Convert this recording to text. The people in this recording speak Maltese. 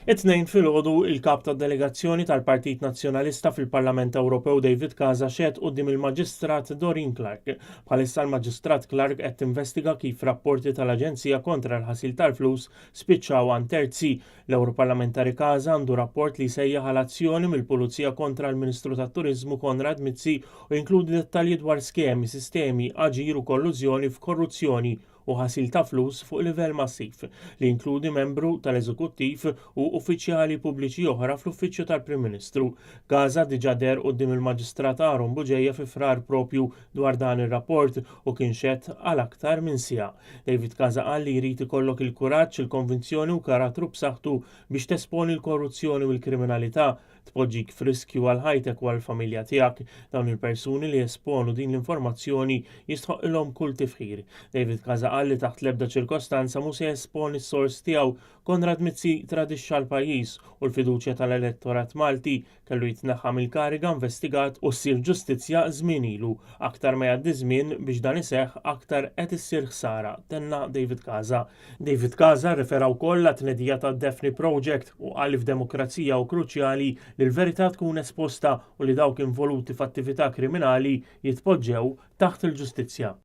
It-Tnejn filgħodu, il-Kap tad-Delegazzjoni tal-Partit Nazzjonalista fil-Parlament Ewropew David Casa xehed quddiem il-Maġistrat Doreen Clarke. Bħalissa l-Maġistrat Clarke qed tinvestiga kif rapporti tal-Aġenzija kontra l-Ħasil tal-Flus spiċċaw għand terzi. L-Ewroparlamentari Casa għandu rapport li jsejjaħ għal azzjoni mill-Pulizija kontra l-Ministru tat-Turiżmu Konrad Mizzi u jinkludi dettalji dwar skemi, sistemi, aġir u kollużjoni f'korruzzjoni u ħasil ta' flus fuq livell massiv, li jinkludi membru tal-eżekuttiv u uffiċjali pubbliċi oħra fl-Uffiċċju tal-Prim Ministru. Casa diġà deher quddiem il-Maġistrat Aaron Bugeja fi Frar proprju dwar dan ir-rapport u kien xehed għal aktar minn siegħa. David Casa qal li jrid ikollok il-kuraġġ, il-konvinzjoni u karattru b'saħħtu biex tesponi l-korruzzjoni u l-kriminalità tpoġġik f'riskju għal ħajtek u għall-familja tiegħek. Dawn il-persuni li jesponu din l-informazzjoni jistħoqqilhom kull tifħir. David Casa qal li taħt l-ebda ċirkostanza mhu se jesponi s-sors tiegħu. Konrad Mizzi tradixxa l-pajjiż u l-fiduċja tal-elettorat Malti, kellu jitneħħa mill-kariga investigat u ssir ġustizzja żmien ilu. Aktar ma jgħaddi żmien biex dan iseħħ aktar qed issir ħsara, tenna David Casa. David Casa rrefera wkoll għat-tnedija tad-Daphne Project u qal li f'demokrazija hu kruċjali li l-verità tkun esposta u li dawk involuti f'attività kriminali jitpoġġew taħt il-ġustizzja.